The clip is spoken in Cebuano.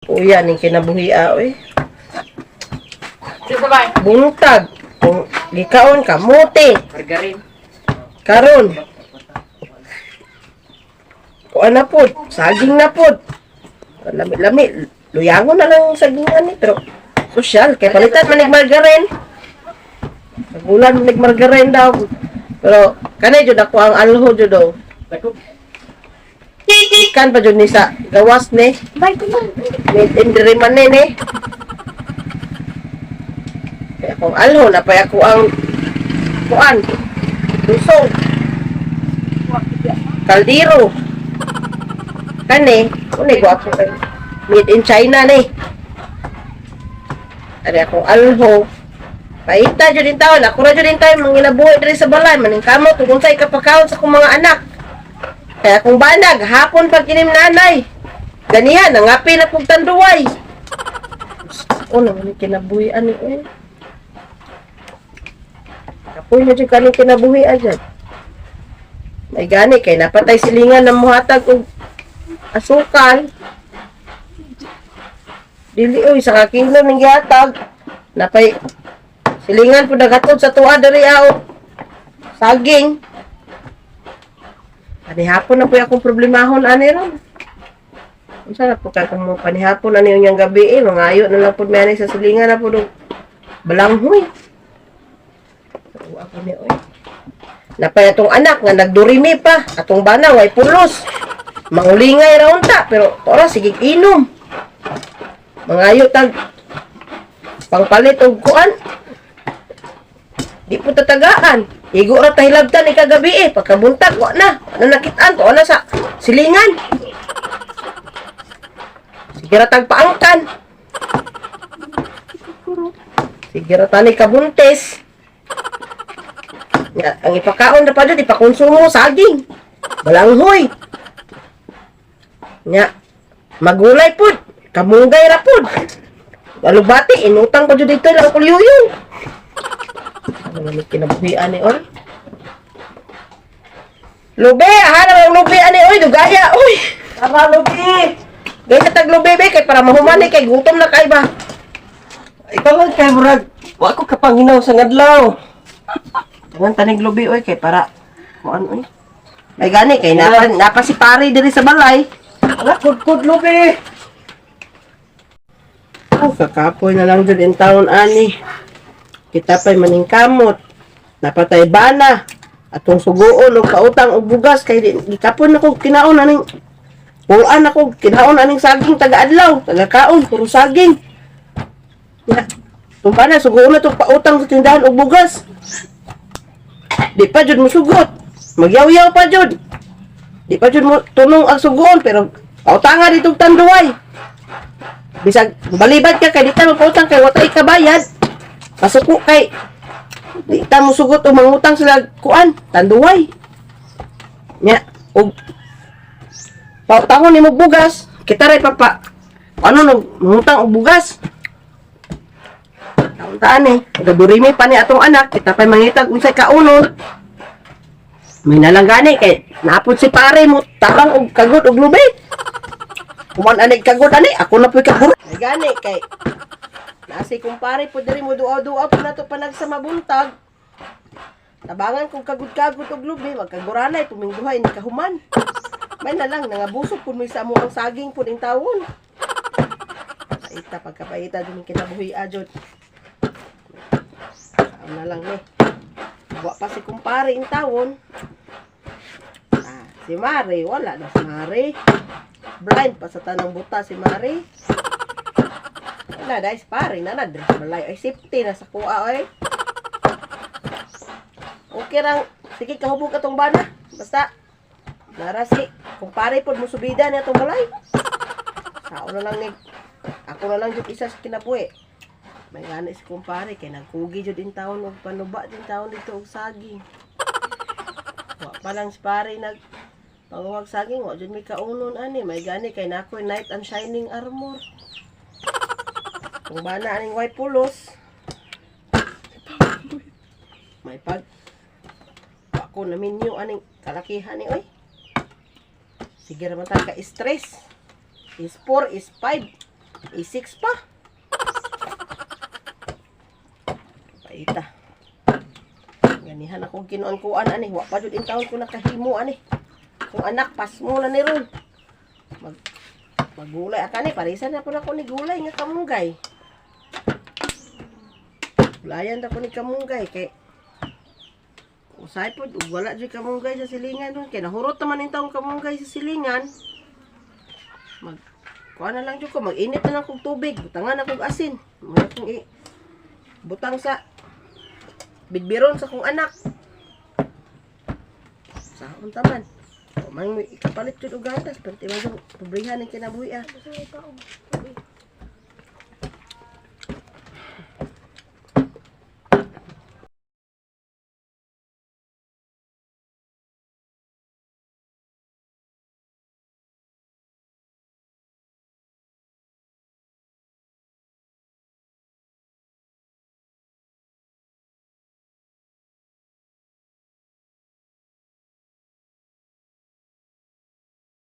Uya ning kinabuhia oy. Sige ba? Buntag kung gikaon kamote. Margarin. Karon. Kuan na pod, saging na pod. Lami-lami, luyangon na lang ang saging ani pero sosyal kay palitan man nig margarine. Nagulan man nig margarine daw. Pero kanay jud ako ang alho jud oh. Ikan pa jud ni sa gawas ni. Made in diri man ni ni. Kaya akong alho na pa ako ang kuan. Lusong. Kaldero. Kani, kuni gwapo kay. Made in China ni. Ari akong alho. Paita jud din taon, ako ra jud din taon manginabuhi diri sa balay, maning kamot ug unsay kapakaon sa akong mga anak. Kaya kung banag, hapon pag inim nanay. Ganihan, nangapi na kong tanduay. O naman yung kinabuhian ni eh. Kapoy na dyan kaning kinabuhian dyan. May gani, kay napatay silingan ng muhatag og asukal. Dili oy, sa kakilo ng gihatag. Napay silingan po nagatod sa tuwa diri ao. Saging. Panihapon na po akong problemahon ani ron. Unsa na po kay kung mo panihapon ani unyang gabi eh, mangayo na lang po may ani sa silingan na po dong balanghoy. Wa ko ni oy. Napay atong anak nga nagdurimi pa, atong bana way pulos. Mangulingay ra unta pero tora sige inom. Mangayo tag pangpalit og kuan. Di po tatagaan. Igo ra ta hilabtan ni kagabi eh. Pagkabuntag, wa na. Wa na nakitaan. Tuwa na sa silingan. Sige ra tag paangkan. Sige ra tani kabuntis. Nga, ang ipakaon na pa dyan, ipakonsumo, saging. Balanghoy. Nga, magulay pud, kamunggay ra pud. Alubati, inutang pa dyan dito lang kulyuyo. Ano naman kinabuhian ni Or? Lube, aha naman ang lube ani oy, dugaya, oy. Tara, Lubi! Gaya tag lube be kay para mahuman ni kay gutom na kay ba. Ikaw lang kay murag. Wa ko kapanginaw sa ngadlaw. Tangan tanig lube oy kay para kuan oy. May gani kay napa, napa si pare diri sa balay. Ala, kudkud, Lubi! Oh, kakapoy na lang jud in town ani. Kita pa'y maningkamot. Napatay bana. Atong suguon og pautang og bugas kay gikapon ako kinaon aning puan ako kinaon aning saging taga adlaw, taga kaon puro saging. Ya. Tung bana suguon na tong pautang sa tindahan og bugas. Di pa jud mosugot. Magyaw-yaw pa jud. Di pa jud mo tunong ang suguon pero pautanga ditong tanduay. Bisag balibad ka kay di ta magpautang kay watay kabayad. Pasuko kay di ta mosugot o mangutang sila kuan tanduay. Nya og pautangon nimo bugas, kita ray papa. Ano no mangutang og bugas? Taon-taan eh. Gadurimi pa ni atong anak, kita pa'y mangitag unsay kaunon. May nalanggani kay napod si pare mo tabang og kagod og lubi. Kuman ani kagod ani, ako na po'y kaguro. Ay gani kay nasi kumpare po diri mo duaw-duaw po nato panag sa mabuntag. Tabangan kong kagod-kagod og lubi, magkaguranay tumingduhay ni kahuman. May na lang nangabuso pud mi sa amo ang saging pud ing tawon. Paita pagkapaita dun kinabuhi jud. Sao na lang ni. Wa pa si kumpare ing tawon. Ah, si Mari, wala na si Mari. Blind pa sa tanang buta si Mari. Wala dahil si pare na na balay ay safety na sa kuha oy. Okay rang sige kahubog atong bana. Basta nara si kumpare pod mo subida ni atong balay. Sao na lang ni ako na lang jud isa sa kinabuhi. May gani si kumpare kay nagkugi jud in taon og panuba din taon dito og saging. Wa pa lang si pare nag panguwag saging, wa jud may kaunon ani, may gani kay nakoy knight and shining armor. Kung bana aning way pulos. May pag ako na minyo aning kalakihan ni oy. Sige ra man ta ka stress. Is 4 is 5. I6 pa. Paita. Ganihan akong kinuan-kuan ani, wa pa jud in taon ko nakahimo ani. Kung anak pasmo na ni ron. Maggulay aka ni, parisan na po na ko ni gulay nga kamunggay. Gulayan ta ko ni kamunggay kay usahay pod ug wala jud kamunggay sa silingan ron kay nahurot naman in taong kamunggay sa silingan. Mag kuan na lang jud ko, mag-init na lang kog tubig, butangan na kog asin. Mga kong i butang sa bidbiron sa kong anak. Saon taman. O man ikapalit jud og gatas, pero ti man pobrihan ang kinabuhi ah.